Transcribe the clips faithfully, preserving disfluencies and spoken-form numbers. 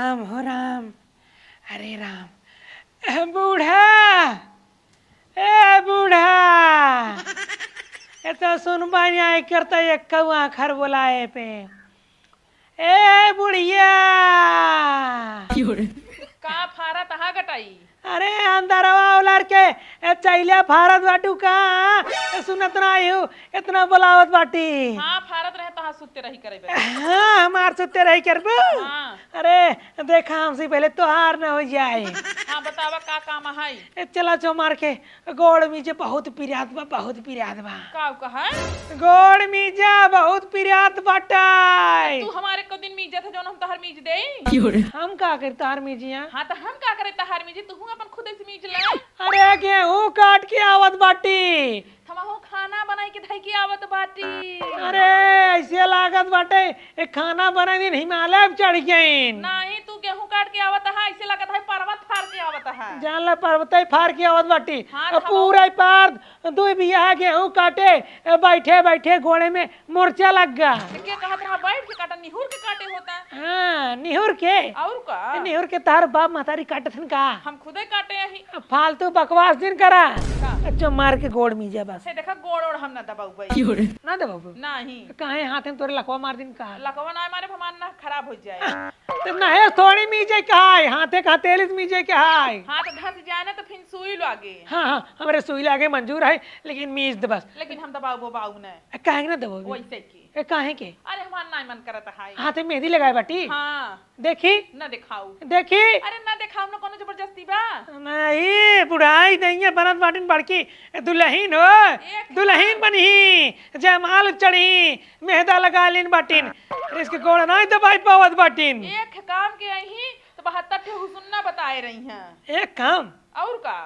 राम हो राम। अरे राम। ए बूढ़ा, ए बूढ़ा, ए तो सुन बानी आई करता एक कौआ खर बोलाए पे। ए बुढ़िया। का फारत हा गटाई? अरे अंदरवा उलर के ए चैलिया फारत बाटू का? ए सुनत ना आयु, इतना बोलावत बाटी। हाँ, फारत रहे तहाँ सुत्ते रही करे बे। हाँ, हमार सुत्ते रही करबू। हाँ। अरे देखा, हमसे पहले तोहार न हो जाए। हाँ, बतावा का काम है? ए चला चो मार के गोड़ मीजे बहुत पिरात बा, बहुत पिरात बा। का कहा? गोड़ मीजा बहुत पिरात बाटे। तू हमारे को दिन मीजे थे, जौन हम तोहर मीज देई। हम का करी तोहार मीजिया? हाँ, तो हम का करे तोहार मीजी? तू अपन खुद से मीज ले। अरे गेहूं काट के आवत बाटी। हमहू खाना बनाई के धई के आवत बाटी। अरे ऐसे लागत बाटे ए खाना बनाई दिन हिमालय पे चढ़ गईन। नहीं, तू गेहूं काट के आवत हा, ऐसे लागत है पर्वत फार के आवत हा। जान ला पर्वत ही फार के आवत बाटी। हाँ, अब तो पूरा ही पार दुई बिया गेहूं काटे, ए, बैठे बैठे गोड़े में मोर्चा लग गा। तो के कहत रहा बैठ के काटा, निहुर के काटे होता। हाँ, निहुर के। और का? निहुर के तार बाप महतारी काटत हन का? हम खुदे काटे अही। फालतू बकवास दिन करा। का? अच्छा मार के गोड़ मीजा बस। हे देखा, गोड़ ओड़ हम ना दबाऊ भाई। ना दबाऊ? नहीं। काहे हाथ में तोरे लकवा मार दिन का? लकवा ना मारे, हमार ना खराब हो जाए। तो नहे थोड़ी मीजे के हाय, हाथे का तेल से मीजे के हाय। हाँ, तो धस जाए ना, तो फिर सुई लागे। हाँ, हाँ, हमरे सुई लागे मंजूर है, लेकिन मीज दे बस। लेकिन हम दबाऊ बोबाऊ न। काहे ना दबाऊ? वैसे की। ए, काहे के? अरे, हमार ना मन करत है। हाथे मेहंदी लगाए बाटी? हाँ। देखी? ना दिखाऊ। देखी? अरे, ना दिखाऊ, ना कोनो जबरदस्ती बा। नहीं, बुढ़ाई नहीं है, बनत बाटिन बड़की दुल्हन हो, एक दुल्हन बनही, जयमाल चढ़ी, मेहदा लगा लीन बाटिन, अरे इसके गोड़ नाई दबाई पावत बाटिन। एक काम के अही तो बहत्तर ठे हुसुन ना बताए रही हैं। एक काम? और का?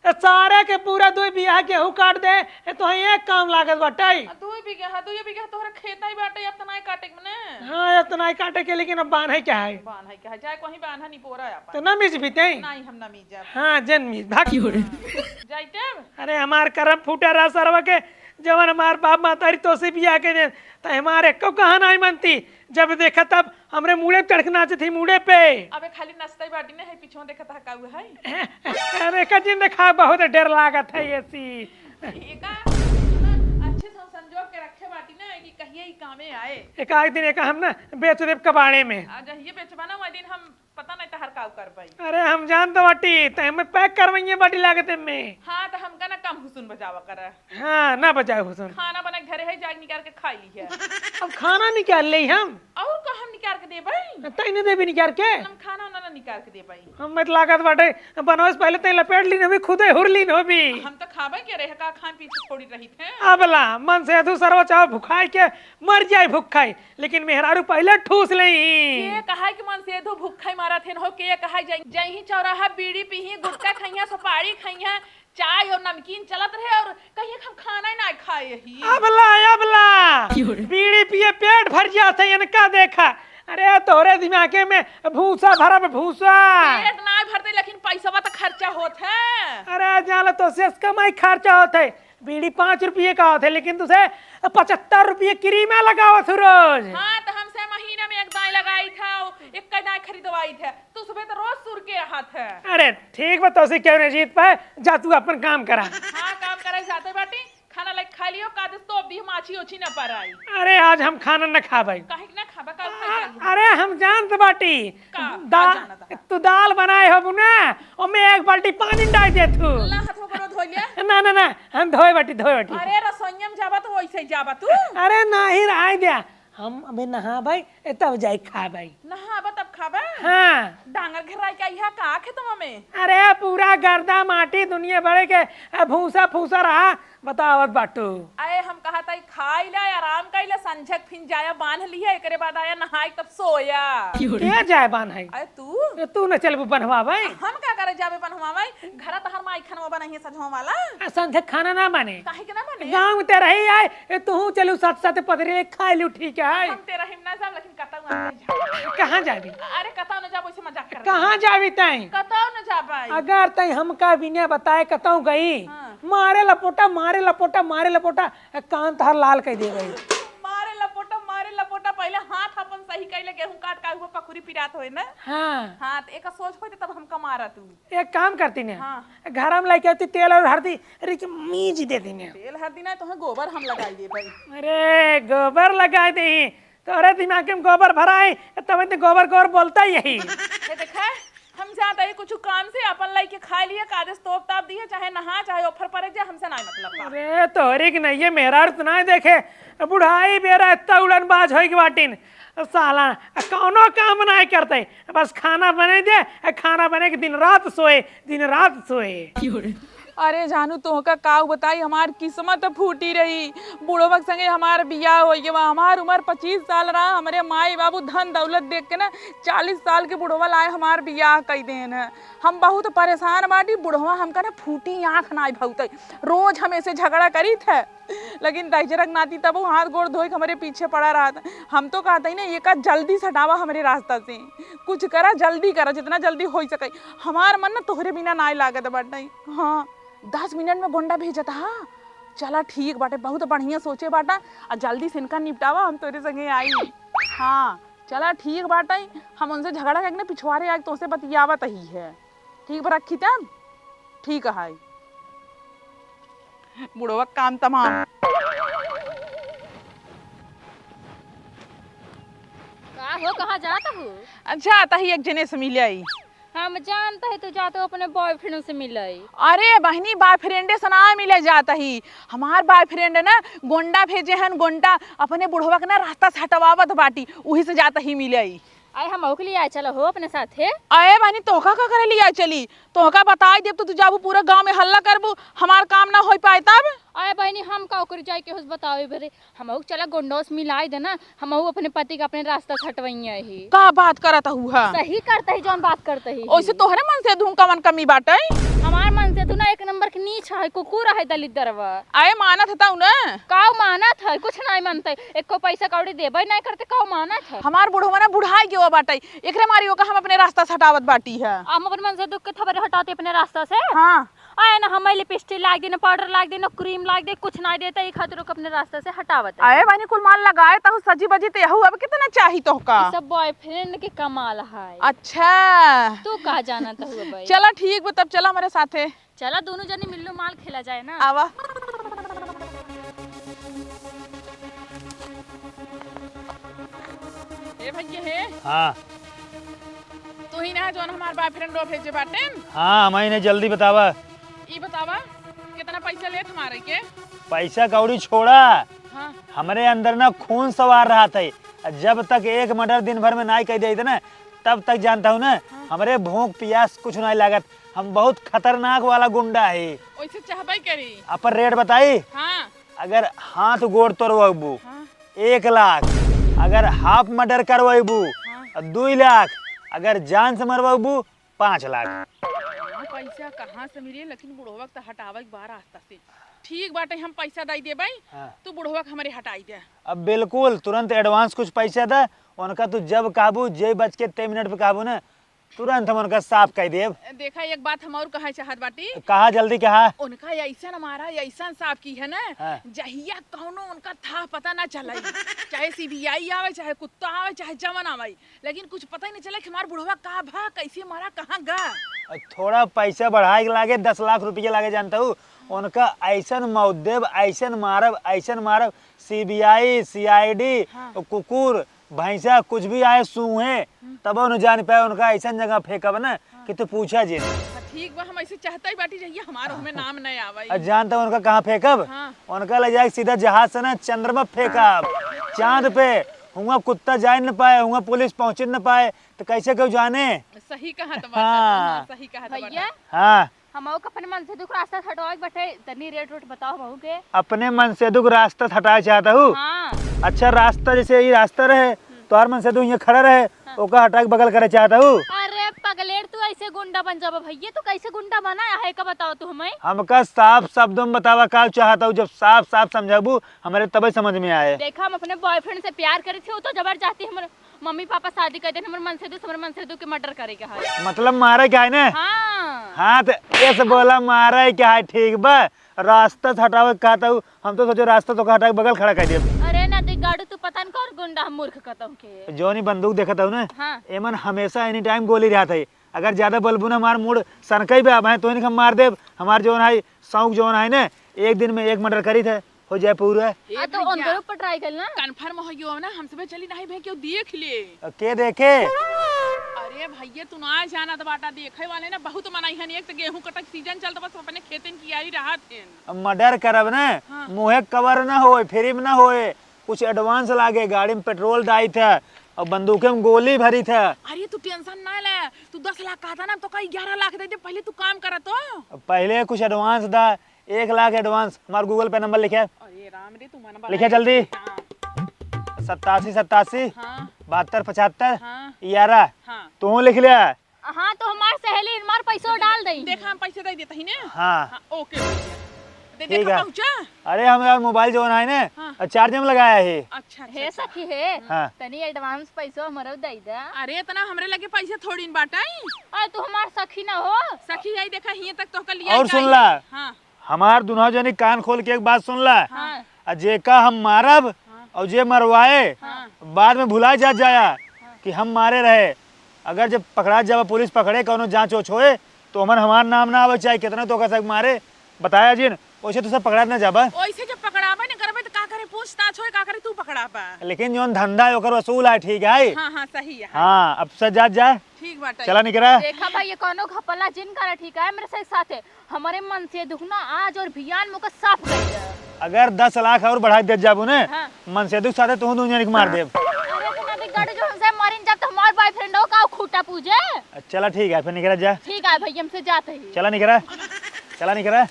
ए, सारे के पूरा दुई बिया गेहूं काट दे, ए, तो एक काम लागत बाटे। आ, दुई बिगहा, दुई बिगहा तोहरा खेत ही बाटे, अब तनाई काटे के मने। हाँ, अब तनाई काटे के, लेकिन अब बान्हे के है। बान्हे के है, जाए कहीं बान्हा निपोरा अपन। तो ना मीज बीते? नहीं, हम ना मीज जाब। हाँ, जन मीज, भाग। जाइते अब? अरे, हमार करम फूटा रहा सरवा के, जवन हमार बाप महतारी तोसे बियाह के देन, त हमार एको कहा नाहीं मनती। जब देखा तब हमरे मूड़े पे चढ़ के नाचत ही, मूड़े पे। अबे खाली नचतई बाटी न है, पीछे देखत हा का उ है? अरे, का जिन देखा, बहुत डर लागत है ऐसी। एका अच्छे से संजोग के रखे बाटी ना कि कहिए ई कामे आए। एकाध दिन एका हम ना बेच देब कबाड़े में। आ जहिए बेचबा ना, वही दिन हम पता नहीं तहर का करबई। अरे हम जानत बाटी, त हमें पैक करवइये बाटी लागत में। हाँ, त हमका ना कम हुसुन बजावा कर। हाँ, ना बजाए हुसुन। खाना बना के धरे है, जाके निकाल के खाई ली है। अब खाना निकाल लेई हम। और का हम निकाल के देबई? तई न देबी निकाल के? हम खाना उना ना निकाल के देबई। हम मत लागत बाटे, बनवे से पहले तई लपेट लीन होबी, खुदे हुर लीन होबी। हम त खाबे के रहे, का खान पीछे थोड़ी रही थे। अबला, मनसेधू सरवा चाहो भुखाई के मर जाए भुखाई। लेकिन मेहरारू पहिले ठूस लेई। के कहा कि मनसेधू भुक्खा ही मारा थे न हो, के कहा जई, जई ही चौराहा बीड़ी पीही, गुटखा खइहा, सुपारी खइहा, चाय और नमकीन चलत रहे और कहिए कि हम खाना ही ना खाए ही। अबला, अबला। क्यों रे? बीड़ी पिए पेट भर जात है, इनका देखा। अरे तोहरे दिमागे में भूसा भरब भूसा। पेट ना भरते लेकिन पैसवा तो खर्चा होत है। अरे जान लो तो से कमाई खर्चा होत है। बीड़ी पाँच रुपये का होत है, लेकिन तुसे पचहत्तर रुपये क्रीमा लगावत हूँ रोज। हाँ, तो हमसे महीना में एक दाई लगाई था, एक दाई खरीदवाई था। तू सुबह तो रोज सुर के हाथ है। अरे ठीक बा, तोसे क्यों नहीं जीत पाए, जा तू अपन काम करा। हाँ, काम करे जाते बाटी, खाना लेके खा लियो, का दे तो अभी हम आछी ओछी ना पर आई। अरे आज हम खाना न खाबई। काहे के ना खाबा, का खाई आ, जाई? अरे हम जानत बाटी, का? दा-, का जानत है? तू दाल बनाए होबू ना, ओमे एक बाल्टी पानी डाल दे तू। ला, हाथ गोड़ धो लिया। ना, ना, ना, हम धोए बाटी, धोए बाटी। अरे, रसोइया में जाबा तो वैसे ही जाबा तू। अरे, नाही, रहाई द्या। हम अबे नहाबई, ए, तब जाई खाबई। नहाबा तब खाबा? हाँ। डांगर घेराई के आइहा का खेतवा में? अरे, पूरा गर्दा माटी दुनिया भरे के, ए, भूसा फूसा रहा, बतावत बाटू। अरे हम कहा था खाई ले, आराम कई ले, संझक फिन जाया बांध लिया, एकरे बाद आया नहाई तब सोया। के जाए बांध है? अरे तू? ए, तू न चलबू बन्हवावे? हम का करे जाबे बन्हवावे? घर तहर माई खनवा बनइहे सजवा वाला। आ, संझक खाना ना बने। काहे के ना बने? गाँव में ते रही आए, ए, तू चलू साथ साथ पतरी ले खाई लू, ठीक है? हम ते रही ना जाब, लेकिन कतौ ना जाब। कहाँ जाबी? अरे कतौ ना जाब, वैसे मजाक कर। कहाँ जाबी तई? कतौ ना जाब भाई। अगर तई हमका बिना बताए कतौ गई, हाँ। मारे लपोटा, मारे लपोटा, मारे लपोटा, कान तहार लाल कइ देबे। मारे लपोटा, मारे लपोटा, पहिले हाथ अपन यही कइले गेहूं काट का हुआ पकुरी पिरात होए ना। हाँ। हाँ, तो एक सोच होते तब हमका मारा तू। एक काम करती ने। हाँ। घर में लेके आती तेल और हरदी, रिच मीज दे दी ने। तेल हरदी ना, तोहे गोबर हम लगाई दे भाई। अरे, गोबर लगाई दे। तोरे दिमाग में गोबर भराई, तब तो गोबर गोबर बोलता ही यही। ये देखा, हम जात ही कुछ काम से, अपन लइके खाए लिए, कादे से तोप ताप दिए, चाहे नहा, चाहे ओफर परे जा, हमसे नाई मतलब बा। अरे, तोहरी के नहीं, ये मेहरारू तो नाई देखे, बुढ़ाई बेरा इतना उड़नबाज होई के बाटिन, साला कौनो काम नाई करते, बस खाना बने दे, खाना बने के दिन रात सोए, दिन रात सोए। अरे जानू, तोहका काऊ बताई, हमार किस्मत फूटी रही। बुढ़वा के संगे हमार बियाह होइ गवा। हमार उमर पच्चीस साल रहा। हमरे माई बाबू धन दौलत देख के ना, चालीस साल के बुढ़वा लाए हमार बियाह कई देन है। हम बहुत परेशान बाटी। बुढ़वा हमका ना फूटी आँख नाई भौते, रोज हमें से झगड़ा करीत है। लेकिन दहिजरा के नाती तब वो हाथ गोड़ धोए के हमरे पीछे पड़ा रहत। हम तो कहते ही ना, एका जल्दी से हटावा हमरे रास्ता से। कुछ करा, जल्दी करा, जितना जल्दी होइ सके। हमार मन ना तोहरे बिना नाई लागत बाटे। हाँ, दस मिनट में गोंडा भेजत हा। चला ठीक बाटे, बहुत बढ़िया सोचे बाटा। आ जल्दी से इनका निपटावा, हम तोरे संगे आई। हाँ, चला ठीक बाटे, हम उनसे झगड़ा करके ना पिछवारे आके तोसे बतियावत ही है। ठीक बा, रखी तब? ठीक है। बुढ़वा काम तमाम। का हो, कहाँ जात हो? अच्छा, आता ही एक जने से मिले आई। हम जानत ही तू जात हो अपने बॉयफ्रेंड से मिले। अरे बहिनी, बॉयफ्रेंडे से ना मिले जात ही। हमार बॉयफ्रेंड ना गोंडा भेजे हन, गोंडा अपने बुढ़वा के ना रास्ता से हटवावत बाटी, उही से जात ही मिले आई। आए, हम ओके लिए आए, चलो हो अपने साथे। अरे बहिनी, तोहका का करे लिए आए चली? तोहका बताई देब तो तू जाबू पूरा गाँव में हल्ला करबू, हमार काम ना होइ पाए तब। अरे बहिनी, हम का ओकरे जाए के होस बतावे बरे, हमहू के चला गोंडोस मिलाई देना, हमहू अपने पति के अपने रास्ता से हटवइया ही। का बात करत हू हा? सही करत ही, जौन बात करत ही। ओइसे तोहरे मनसेधु कवन कमी बाटे? हमार मनसेधु ना एक नंबर के नीच है, कुकुर है, दलिद्दरवा। अरे मानत है तऊ ना? काऊ मानत है, कुछ नाई मानते, एको पैसा कौड़ी देबे नाई करते, काऊ मानत है? हमार बुढ़वा ना बुढ़ाई गवा बाटे, एकरे मारी ओका हम अपने रास्ता से हटावत बाटी है। हम अपन मनसेधु के थबरे हटाते अपने रास्ता से। हाँ। आए ना, हमें लिपस्टिक लाग दे, ना पाउडर लाग दे, ना क्रीम लाग दे, कुछ ना देता, ये खातिर ओके अपने रास्ता से हटावत है। आए बानी कुल माल लगाए, तहु सजी बजी ते हु, अब कितना चाही तोहका? ये सब बॉयफ्रेंड के कमाल है। अच्छा। तू का जानत हु भाई? चला ठीक बा, तब चला हमरे साथे। चला दोनों जनी मिल्लू माल खेला जाए ना। आवा। ए भैया हे। हाँ। तू ही ना जौन हमार बॉयफ्रेंड भेजे बाटेन? हाँ, हम ही ने, जल्दी बतावा। ई बतावा, कितना पैसा लेत हमारे के? पैसा कौड़ी छोड़ा। हाँ। हमरे अंदर ना खून सवार रहत है। जब तक एक मर्डर दिन भर में नाई कई देइत ना, तब तक जानत हु ना, हाँ। हमरे भूख पियास कुछ नाई लागत। हम बहुत खतरनाक वाला गुंडा है। ओइसे चाहबे करी। अपन रेट बताई? हाँ। अगर हाथ गोड़ तोड़वैबू, हाँ। एक लाख, अगर हाफ मर्डर करवैबू, हाँ। दुई लाख, अगर जान से मरवैबू, पाँच लाख। हाँ, पैसा कहाँ से मिले, लेकिन बुढ़वा के तो हटावे के बा रास्ता से। ठीक बाटे, हम पैसा दई देबे, हाँ। तू बुढ़वा के हमरे हटाई दे। अब बिल्कुल तुरंत advance कुछ पैसा दे, उनका तू जब कहबू, जे बज के ते मिनट पे कहबू ना, तुरंत हम उनका साफ कई देब। देखा, एक बात हम और कहे चाहत बाटी। कहा, जल्दी कहा। उनका ऐसन मारा, ऐसन साफ की है ना, हाँ। जहिया कौनो उनका था पता ना चले। चाहे सीबीआई आवे, चाहे कुत्ता आवे, चाहे जवन आवे, लेकिन कुछ पता ही नहीं चले कि हमार बुढ़वा का भा, कैसे मारा, कहाँ गा। और थोड़ा पैसा बढ़ाए के लागे, दस लाख रुपया लागे, जानत हु, उनका ऐसन मौत देब, ऐसन मारब, ऐसन मारब, सीबीआई, सीआईडी, हाँ। कुकुर, भैंसा, कुछ भी आए सूंघे, हम्म। तब उन्हें जान पाए, उनका ऐसन जगह फेंकब ना हाँ। कि तू पूछा जे। हाँ, ठीक बा, हम ऐसे चाहते ही बाटी जहिया हमार ओहमे नाम न आवे। आ जानत हु उनका कहाँ फेंकब? हाँ। उनका ले जाए सीधा जहाज से ना चंद्रमा फेंकब, चांद पे। हुआ कुत्ता जाए न पाए, हुआ पुलिस पहुँचे न पाए, तो कैसे केहू जाने? सही कहत बाटे, हाँ। हाँ, सही कहत बाटे। भैया, हाँ। हमहू के अपने मनसेधु के रास्ता से हटवावे के बाटे, तनी रेट वेट बताओ हमहू के। अपने मनसेधु के रास्ता से हटावे चाहत हु? हाँ। अच्छा, रास्ता जैसे ई रास्ता रहे, हम्म। तोहार मनसेधु हियाँ खड़ा रहे, हाँ। ओका हटा के बगल करे चाहत हु? अरे पगलेट, तू ऐसे गुंडा बन जाबा भैया, तू कैसे गुंडा बना है का बताओ तू हमें? हमका साफ शब्दों में बतावा का चाहत हु, जब साफ साफ समझाबू हमरे तबे समझ में आए। देखा, हम अपने बॉयफ्रेंड से प्यार करे थे, वो तो जबरदस्ती हमरे मम्मी पापा शादी कर देन, हमर मनसेधु से, हमर मनसेधु के मर्डर करे के है। मतलब मारे के है ने? हाँ। हाँ, तो ऐसे बोला मारे के है, ठीक बा? रास्ता से हटावे के कहत हु, हम तो सोचे रास्ता तो हटा के बगल खड़ा कर दिया। अरे ना देख गाड़ू, तू पता न कौन गुंडा हम मूर्ख कहता हूँ के। जौन ई बंदूक देखत हूँ ना, हाँ। एमन हमेशा any time गोली रहत है। अगर ज्यादा बोलबू ना, हमार मूड़ सनकई बा, भाई तोहनी के हम मार देब। हमार जौन है शौक जौन है ना, एक दिन में एक मर्डर करी थे, हो जाए पूरा। ए आ, तो भैया, उनकरो पर ट्राई कर ना। कन्फर्म हो गयो ना, हमसे भी चली नहीं भाई, क्यों देख ले। के देखे? अरे भैया, तू ना जानत बाटा, देखे वाले ना बहुत मनई हन। एक तो गेहूं कटक सीजन चलत बा, सब अपने खेतन की यारी रहत हन। अब मर्डर करब ना, हाँ। मुँहे कवर ना होए, फ्री में ना होए, कुछ एडवांस लागे, गाड़ी में पेट्रोल डाई थे और बंदूके में गोली भरी थे। अरे तू टेंशन ना ले, तू दस लाख कहता ना, हम तो कहीं ग्यारह लाख दे दे, पहले तू काम करा तो। पहले कुछ एडवांस दा, एक लाख एडवांस। हमार गूगल पे नंबर लिखे। अरे राम रे, तू मन लिखे जल्दी। हाँ। सत्तासी सत्तासी हाँ। बहत्तर पचहत्तर हाँ। ग्यारह। हाँ। तू लिख लिया। हाँ, तो हमार सहेली हमार पैसो डाल दई। देख, हम पैसे दे देते ही ने। हाँ। हाँ, ओके भैया। दे, ठीक देखा है। पहुँचा? अरे, हम यार मोबाइल जो है ने, हाँ। चार्ज में लगाया है। अच्छा, अच्छा, हे अच्छा। सखी हे, हाँ। तनी एडवांस पैसो हमरो दे दे। अरे, इतना हमरे लगे पैसे थोड़ी न बाटे। अरे, तू हमार सखी ना हो। सखी है, देखा, हिये तक तोहका लिया और के सुन आई ला। है। हाँ। हमार दुनो जनी कान खोल के एक बात सुन ला। हाँ। आ जेका हम मारब हाँ। और जे मरवाए, हाँ। बाद में भुला जात जाया हाँ। कि हम मारे रहे। अगर जब पकड़ा जाबा, पुलिस पकड़े, कौनो जांच ओच होए, तो हमन हमार नाम ना आवे, चाहे कितना तो कसक मारे, बताया जिन, वैसे तो सब पकड़ा ना जाबा। वैसे जब पकड़ाबे न करबे तो का करे, पूछताछ होए, का करे तू पकड़ाबा। लेकिन जौन धंधा है ओकर वसूल है, ठीक है? हाँ, हाँ, सही है। हाँ, अब से जात जा। ठीक बाटे। चला निकरा। देखा भाई, ये कौनो घपला जिन करा, ठीक है, मेरे से साथ है। हमरे मन से दुख ना आज और भियान मुके साफ कर दे। अगर दस लाख और बढ़ा दे जाबू ने, हाँ। मन से दुख साथे तू दुनिया निक मार देब। अरे तो ना भी गड़ जो हमसे मरिन जब तो हमार बॉयफ्रेंड हो का खूटा पूजे। चला ठीक है, फिर निकरा जा। ठीक है भाई, हमसे जाते ही। चला निकरा, चला निकरा।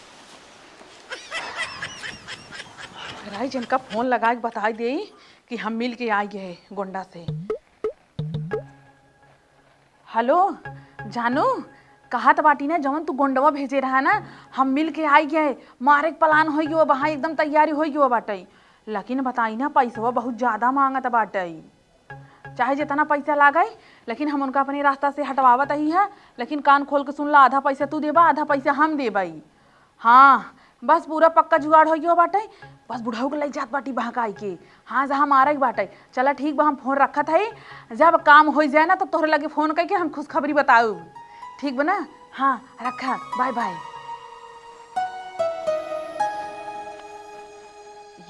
राई जिनका फोन लगा के बताई दे कि हम मिल के आई गए गोंडा से। हेलो जानू, कहत बाटी ना, जवन तू गोंडवा भेजे रहा ना, हम मिल के आई गए। मारे के प्लान होई गयो बा, एकदम तैयारी होई गयो बाटे। लेकिन बताई ना, पैसवा बहुत ज्यादा मांगत बाटे। चाहे जितना पैसा लागे, लेकिन हम उनका अपने रास्ता से हटवावत ही है। लेकिन कान खोल के सुन ला, आधा पैसा तू देबा, आधा पैसा हम देबई। हाँ, बस पूरा पक्का जुगाड़ हो गयो बाटे। बस बुढ़ऊ के लई जात बाटी बहकाई के। हाँ, जहाँ मारे के बाटे। चला ठीक बा, हम फोन रखत हई। जब काम हो जाए ना, तब तोहरे लगे फोन करके हम खुशखबरी बताऊ। ठीक बा ना? हाँ, रखा, बाय बाय।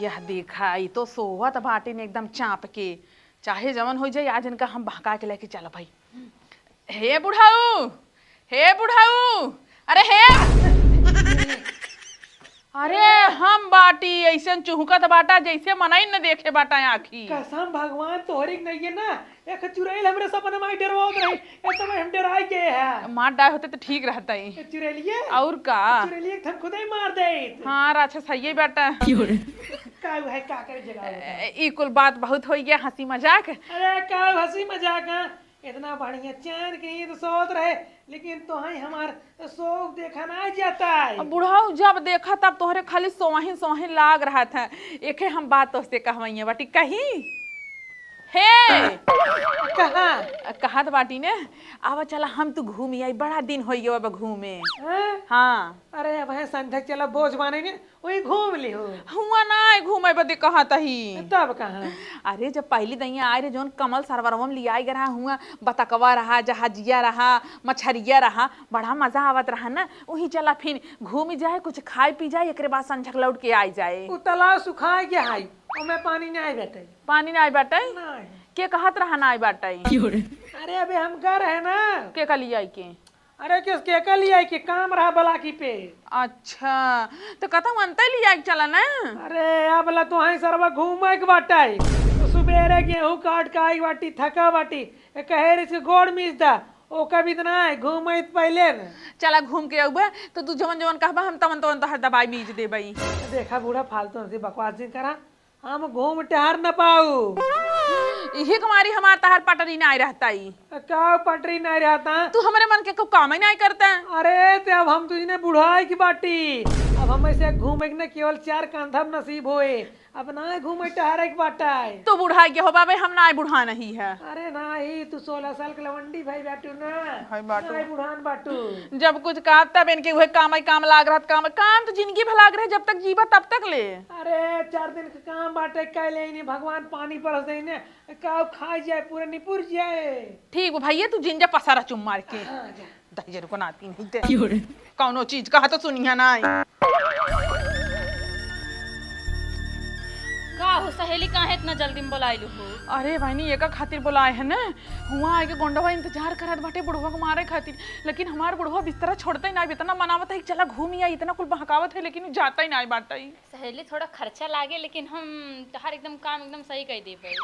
यह देखा, ई तो सोवत बाटे ने एकदम चाँप के। चाहे जवन हो जाए, आज इनका हम बहका के लेके चल भाई। हे बुढ़ऊ, हे बुढ़ऊ, अरे हे। अरे हम बाटी, ऐसन चुहकत बाटा जैसे मनई न देखे बाटा आँखी। कसम भगवान तोहरी के नइये ना, एक चुड़ैल हमरे सपने में आई डरवावत रही, ए तब हम डराई गए हैं। मार डाय होते तो ठीक रहता ही। ए चुड़ैलिए? और का? चुड़ैलिए के हम खुदे मार देइत। हाँ, राक्षस है ये बेटा। का है, का करे जगह होता? ए, ई कुल बात बहुत होई गया, हंसी मजाक। अरे का हंसी मजाक है? इतना बढ़िया चैन के नींद सोत रहे, लेकिन तोहई हमार शौक देखा ना जाता है। अब बुढ़ऊ जब देखा तब तोहरे खाली सोवहिन सोवहिन लाग रहत है। एके हम बात तोहसे कहवइया बाटी, कही? हे! कहाँ? कहत बाटी ने, आवा चला हम तू घूमी आई, बड़ा दिन होई गयो अब घूमे। हाँ? हाँ। अरे अब है संध्या के चला बोझ बाने ने, वही घूम लिहो। हुआ ना आए घूमे बदे कहत ही। तब कहाँ? अरे जब पहली दइया आए रहे, जौन कमल सरवरवा में लियाई गए रहा, हुआ बतकवा रहा, जहाजिया रहा, मछरिया रहा, बड़ा मजा आवत रहा ना। वही चला फिर घूमी जाए, कुछ खाए पी जाए, एकरे बाद संझक लौट के आई जाए। उ तालाब सुखाए गया है, ओमे पानी नहीं बाटे। पानी नहीं बाटे? नहीं। के कहत रहा नहीं बाटे? अरे अबे हम गए रहे ना। के का लियाई के? अरे किस के के लिए आई के काम रहा बलाकी पे। अच्छा, तो कहता हूँ अंते लिया के चला ना। अरे अब ला तो हाई सरवा घूमे के बाटे। तो सुबेरे गेहूं काट के आई बाटी, थका बाटी। ए, कहे रे इसके गोड़ मीस दा। ओ कभी इतना है, घूमे तो पहले न। चला घूम के अउबे, तो तू जवन जवन कहबा हम तवन तवन तोहर दवाई मीज देबई। देखा बूढ़ा, फालतू हमसे बकवास जिन करा। हम घूम टहर न पाऊ। इही कुमारी हमार तहार पटरी नाय रहता ई। का पटरी नाय रहता? तू हमरे मन के को काम ही नाय करता। अरे, ते अब हम तुझने बुढ़ाई की बाटी। अब हम ऐसे घूमे के न केवल चार कांधा में नसीब होए, अब ना घूमे टहरे के बाटे। तू बुढ़ाई के हो बाबे, हम ना बुढ़ा नहीं है। अरे नाही, तू सोलह साल के लवंडी भाई बाटू ना। हाय बाटू। ना बुढ़ान बाटू। जब कुछ काम तब इनके उहे काम ही काम लाग रहत, काम, काम तो जिंदगी भर लाग रहे, जब तक जीवा तब तक ले। अरे चार दिन के काम बाटे, कह ले इन्हें भगवान पानी बरस दे इन्हें, का खाई जाए, पूरा निपुर जाए। ठीक बा भैया, तू जिन जा पसारा चुम मार के। हाँ, जा। दहिजर को नाती नहीं ते। क्यों रे? कौनो चीज कहा तो सुनिया ना आई। का हो सहेली, काहे इतना जल्दी में बोलाइलू हो? अरे बहनी, एका खातिर बोलाए है ना, हुआ आके गोंडवा इंतजार करत बाटे बुढ़वा के मारे खातिर, लेकिन हमार बुढ़वा बिस्तरा छोड़ते ही ना, इतना मनावत है कि चला घूम आई, इतना कुल बहकावत है, लेकिन उ जाता ही ना बाटे। सहेली, थोड़ा खर्चा लागे, लेकिन हम तोहार एकदम काम एकदम सही कर देबे।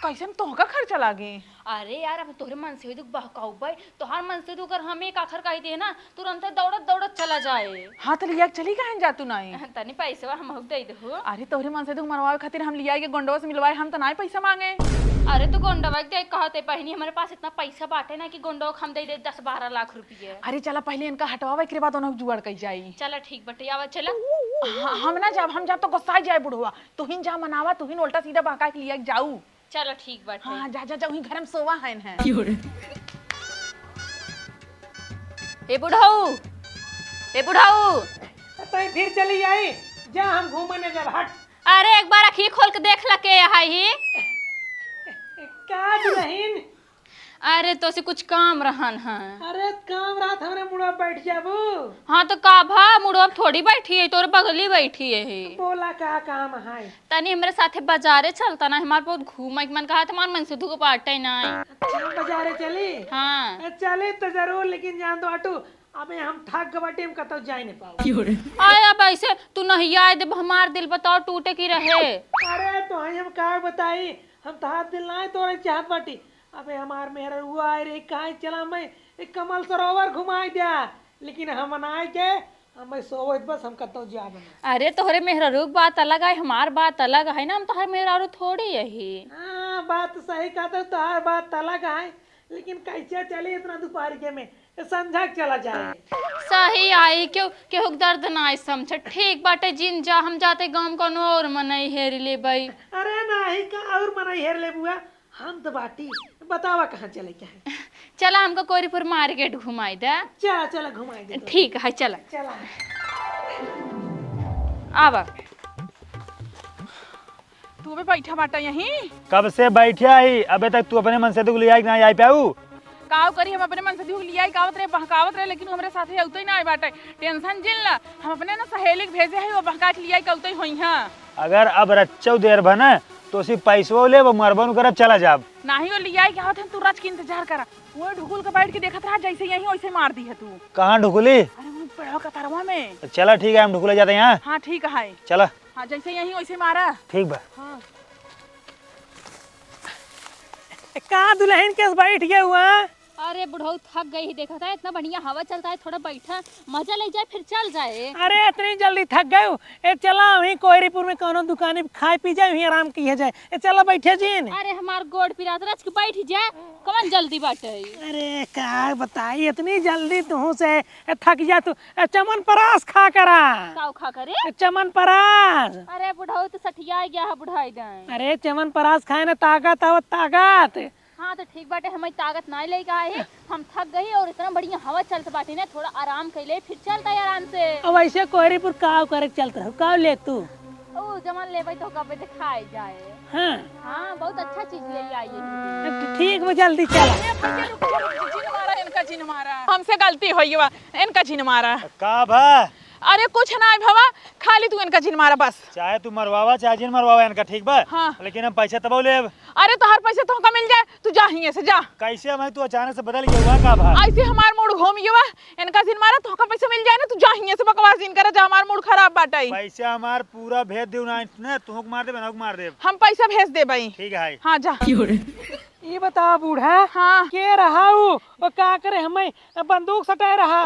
कैसे में तोहका खर्चा लागे? अरे यार, अब तोहरे मनसेधू के बहकाउबे, तोहार मनसेधू अगर हम एक आखर कह दे ना, तुरंत दौड़त दौड़त चला जाए। हाँ, तो लिया के चली काहे जा तू नाई? तनी पैसवा हमहू दे दहु। अरे, तोहरे मनसेधू के मरवावे खातिर हम लिया के गोंडवा से मिलवाए, हम तो नाई पैसा मांगे। अरे, तो गोंडवा के दे कहते बहिनी, हमारे पास इतना पैसा बाटे ना कि गोंडवा के हम दे दे दस बारह लाख रुपये। अरे, चला पहले इनका हटवावे, एकरे बाद उन्हें जुगाड़ कई जाई। चला ठीक बटे, आवा चला। हाँ, हम ना जाब, हम जाब तो गुस्सा जाए बुढ़वा। तुहिन जा मनावा, तुहिन उल्टा सीधा बहका के लिया के जाऊ। चलो ठीक बाटे। हाँ, जा, जा, जा, वहीं घर में सोवा है न। ए बुढ़ऊ, ए बुढ़ऊ। तई फिर चली आई, जा हम घूमे न जब हट। अरे एक बार अखी खोल के देख ल के है ही। का दुलहिन? अरे तोसे कुछ काम रहन है। अरे काम रहत हमरे मुड़वा बैठ जाबू। हाँ तो का भा, मुड़वा थोड़ी बैठी है, तोरे बगली बैठी है। बोला का काम है? तनी हमरे साथे बाजारे चलता ना, हमार बहुत घूमे के मन कहा, हमार मनसेधू के बाटे ना। अच्छा, बाजारे चली? हाँ। ए, चली तो जरूर, लेकिन जान दो अटू, अबे हम थक गए बाटी, हम कतौ जाए नहीं पाओ। आय, अब ऐसे तू नहीं आए देब, हमार दिल बताओ टूटे की रहे। अरे तो हम का बताई, हम तोहार दिल ना तोड़े चाहत बाटी। अबे हमार मेहररुआ आए रे, काहे चला मैं एक कमल सरोवर घुमाई द्या, लेकिन हम ना आए के हमें सोवत बस, हम कतौ जाब ना। अरे तोहरे मेहरारू के बात अलग है, हमार बात अलग है ना, हम तोहर मेहरारू थोड़ी यही। हाँ, बात तो सही कहत हो, तोहार बात अलग है, लेकिन कैसे चली इतना दोपहर के में, ये संझा के चला जाए। सही आई, क्यों केहू के दर्द ना आई समझ। ठीक बाटे, जिन जा, हम जाते गाँव में कौनो और मनई हेर लेबई। अरे नाही, का और मनई हेर लेबुआ? हम तो बाटी, बतावा कहाँ चले के है? चला हमको कोरीपुर मार्केट घुमाई दे। चला, चला घुमाई दे तो। ठीक है, चला। चला। आवा। तू भी बैठा बाटा यहीं? कब से बैठा ही, अबे तक तू अपने मनसेधू के लियाई के ना आई पाऊ? काव करी, हम अपने मनसेधू के लियाई कावत रहे, बहकावत रहे, लेकिन हमरे साथे अउते ही ना आए बाटे। टेंशन जिन ला, हम अपने ना सहेली के भेजे है, वो बहका के लियाई के अउते ही होई हैं। अगर अब रच्चौ देर भा ना, तो उसी पैसवो लेब, मरबो न करब, चला जाब। नाही, वो लियाई के आवत है, तू रच के इंतजार करा। वो ढुकुल के बैठ के देखत रहा, जैसे यहीं वैसे मार दी है तू। कहाँ ढुकुली? अरे, वो पेड़वा कतरवा में। चला, ठीक है, हम ढुकुले जाते हैं। हाँ, ठीक है। चला। हाँ, जैसे यहीं वैसे मारा। ठीक बा। हाँ। का दुलहिन केस बैठ गए हुआ? अरे बुढ़ऊ, थक गई ही, देखत है इतना बढ़िया हवा चलता है, थोड़ा बैठा, मजा ले जाए, फिर चल जाए। अरे इतनी जल्दी थक गए हो? ए चला, वहीं कोयरीपुर में कौनो दुकानी पे खाए पी जाए, वहीं आराम किया जाए। ए चला बैठे जिन। अरे हमार गोड़ पिरात, रच के बैठ जा, कौन जल्दी बाटे? अरे का बताई, इतनी जल्दी तुहू से, ए, थक जा तू। ए, चमन परास खा करा। काऊ खा करे? ए, चमन परास। अरे बुढ़ऊ तो सठिया गया है बुढ़ाई दाई। अरे चमन परास खाए ना ताकत आवत ताकत। हाँ, तो ठीक बाटे, हमारी ताकत ना लेके आए, हम थक गई और इतना बढ़िया हवा चलत बाटे ना, थोड़ा आराम कर ले, फिर चलता है आराम से। अब ऐसे कोहरीपुर काव करे के चलत रहो, काव ले तू? ओ, जमन लेबै तो कबे दिखाए जाए। हाँ। हाँ, बहुत अच्छा चीज ले आई है। तो ठीक बा, जल्दी चला। अरे भैया, रुक जा, रुक जा, जिन मारा, इनका जिन मारा। हमसे गलती होई बा, इनका जिन मारा। का बा? अरे कुछ ना भवा, खाली तू इनका जिन मारा बस। चाहे तू मरवावा, चाहे जिन मरवावा इनका, ठीक बा? हाँ। लेकिन हम पैसा तबो लेब। अरे तोहार पैसा तोहका मिल जाए, तू जा हियां से जा। कैसे हम, तू अचानक से बदल गया हुआ का बा? ऐसे हमार मूड घूम गया बा, इनका जिन मारा, तोहका पैसा मिल जाए ना, तू जा हियां से, बकवास जिन करा, जा, हमार मूड खराब बाटे। पैसा हमार पूरा भेज देउ ना, ने तुहक मार देब, ना मार देब। हम पैसा भेज देबई। ठीक है। हाँ जा। ये बता बूढ़ा, हाँ। के रहा उ? वो का करे हमें बंदूक सटाए रहा?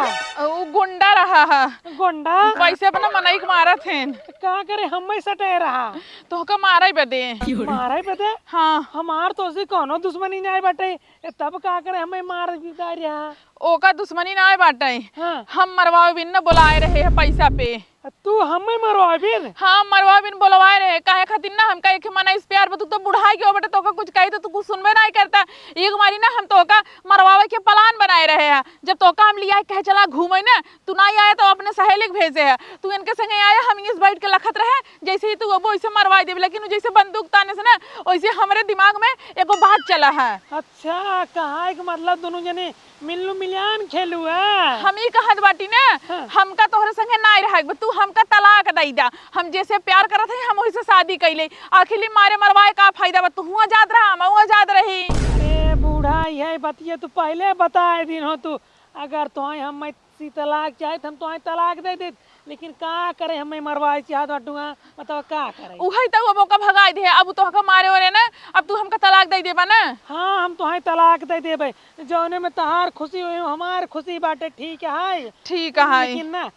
उ गुंडा रहा है। गुंडा? पैसे अपना मनई के मारत हैं। का करे हमें सटाए रहा? तोहका मारे बदे। मारे बदे? हाँ। हमार तो से कौनो दुश्मनी नहीं बाटे। ए, तब का करे हमें मार डाल रहा? ओका दुश्मनी नाय बाटइ। हाँ। हम मरवावे बिन न बोलाए रहे ह पैसा पे। आ, तू हमें मरवावे बिन? हाँ, मरवावे बिन बोलवाए रहे। काहे खातिर ना, हमका एक मनई से प्यार बा, तू तो बुढ़ाई गयो बेटा, तोका कुछ कही तो तू कुछ सुनबे नाय करता। एक मारी ना हम तोका मरवावे के plan बनाए रहे ह। जब तोका हम लिया कहे चला घूमे ना, तू नाय आया तो अपने सहेली के भेजे ह, तू इनके संगे आया, हम इस बैठ के लखत रहे, जैसे ही तू अबो वैसे मरवाई देबे, लेकिन उ जैसे बंदूक ताने से ना, वैसे हमरे दिमाग में एगो बात चला है। अच्छा, कहा है कि मतलब दोनों जने मिललू मिलियान खेलू है? हम ई कहत बाटी ना, हाँ। हमका तोहरे संगे नाय रहे, तू हमका तलाक दई दा। हम जैसे प्यार करत है, हम वही से शादी कैले। आखिर ई मारे मरवाए का फायदा बा? तू हुआ जात रहा, हम हुआ जात रही। अरे बूढ़ा, यह बतिया तू पहले बताए दिन हो तू। अगर तोहई हम मैं सी तलाक चाहे तो हम तोहई तलाक दे देत, लेकिन का करे, हमें मरवाए चाहत बाटू, हाँ? बताओ का करे? उहई तो अब ओका भगाई दे, अब तोहका मारे ओरे ना, अब तू हमका तलाक दे देबा ना? हाँ, हम तोहई तलाक दे देबे, जौने में तहार खुशी होई, हमार खुशी बाटे, ठीक है? ठीक है। लेकिन ना,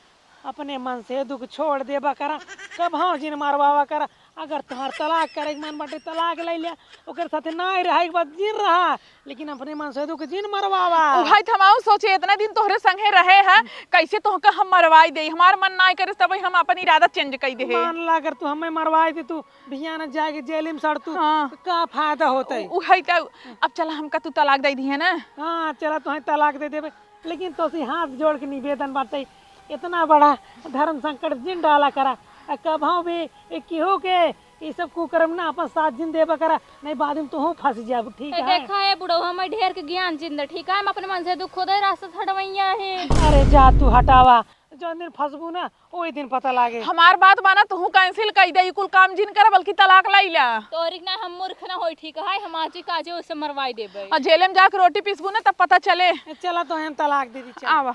अपने मनसेधू के छोड़ देबा करा, कबहूँ जिन मरवावा करा। अगर तोहार तलाक करे के मन बाटे, तलाक ले लिया, ओकर साथे नाय रहे के बाद जिन रहा, लेकिन अपने मनसेधू के जिन मरवावा। उहई तो हमहू सोचे, इतना दिन तोहरे संगे रहे है, कैसे तोहका हम मरवाई दे? हमार मन नाय करे, तब हम अपन इरादा change कर दे है। मान ला, अगर तू हमें मरवाई दे, तू बिहान जाके जेल में सड़ तू, हाँ। तो का फायदा होता है? उ-, उहई तो, अब चला, हमका तू तलाक दे दिहे ना। हाँ, चला, तोहई तलाक दे देबे। लेकिन तोसे हाथ जोड़ के निवेदन बाटे, इतना बड़ा धर्म संकट जिन डाला करा, आ कबहूँ भी ए केहू के ई सब कुकर्म ना अपन साथ जिन देबा करा, नहीं बाद में तोहू फंस जाबू, ठीक ए, है? देखा है बुढ़ऊ, हमें ढेर के ज्ञान जिन दे, ठीक है? हम अपने मनसेधू खुदे रास्ता से हटवैया है। अरे जा तू हटावा, जौन दिन फंसबू ना, ओही दिन पता लागे। हमार बात माना, तोहू cancel कर दे, ई कुल काम जिन करा, बल्कि तलाक लई ला। तोहरी के ना हम मूर्ख ना होई, ठीक है? हम आज ही काजे उसे मरवाई देबे। आ जेल में जाके रोटी पीसबू ना, तब पता चले। ए, चला तो हम तलाक दे दी, चल। आवा।